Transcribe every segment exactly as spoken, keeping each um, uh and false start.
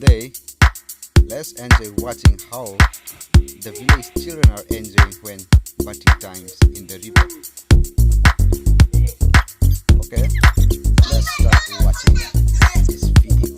Today, let's enjoy watching how the village children are enjoying when bathing times in the river. Okay, let's start watching this video.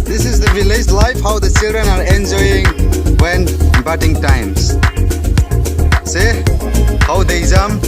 This is the village life, how the children are enjoying when bathing times. See how they jump.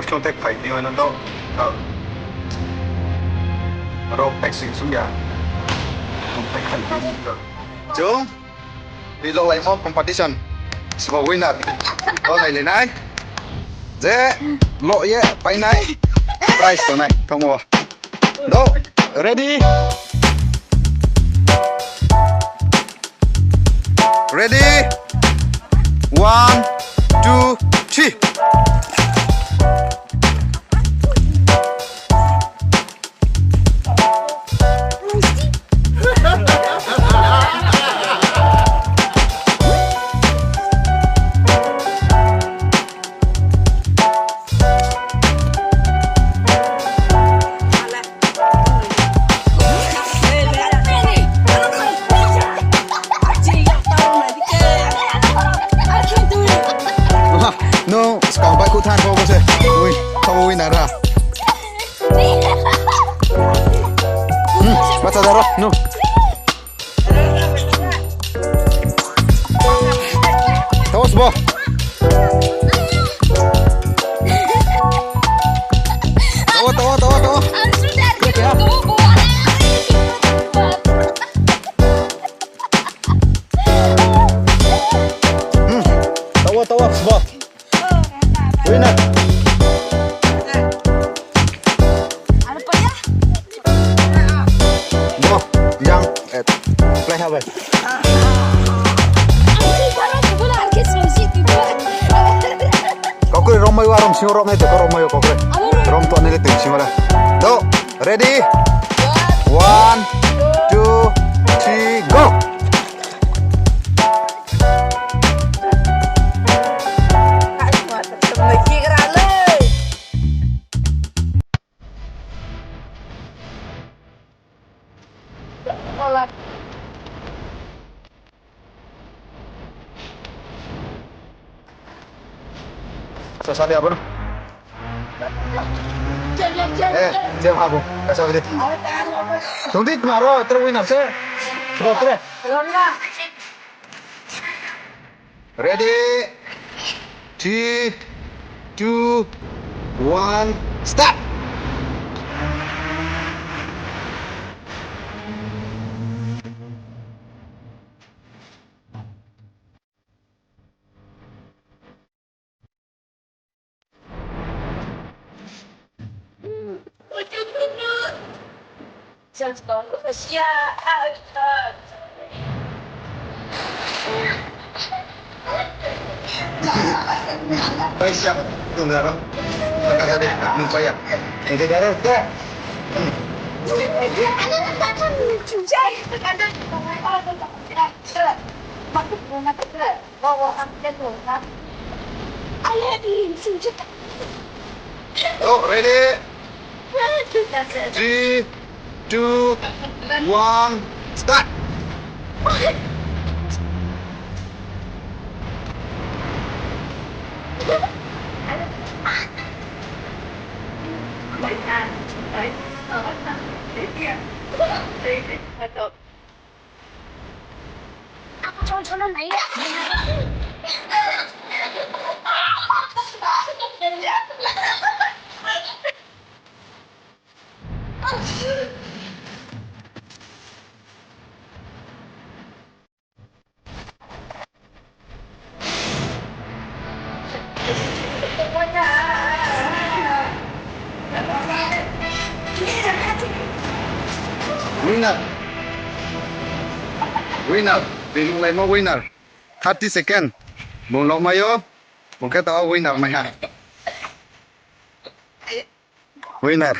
Chung tek phai di, ano do. Aro tek sing sung ya. Chung tek phai di. Chung. Ni lohlaimo competition. Sbo winner. Lohlai le nai. Je loh ye painai. Prize tongnai. Tongmo. Do. Ready? Ready? One, two, three. Nung skang bai kuthan kau bo se. Ui, kau winner ha. Hmm, bacha daro, no. Tawa sbo. Tawa, tawa, tawa, tawa. Hmm. Tawa, tawa, sbo. Winner. Bo, jang, eh, play ha bai. Kaukre romai wa rom sing romai to romai kaukre. Rom to ne le tim sing ora. Do, ready? One, two, three, go. Sasali abo no. Eh, jam abo. Kasa bidi. Tungdi tmaro, tre winner se. Tre, tre. Ready? Three, two, one, start! Oh, ready? Three, two, one, start! Winner. Winner. Bini onglaimo winner. Thirty second. Bung loh mai ou. Bung khe tao winner mai ha. Winner.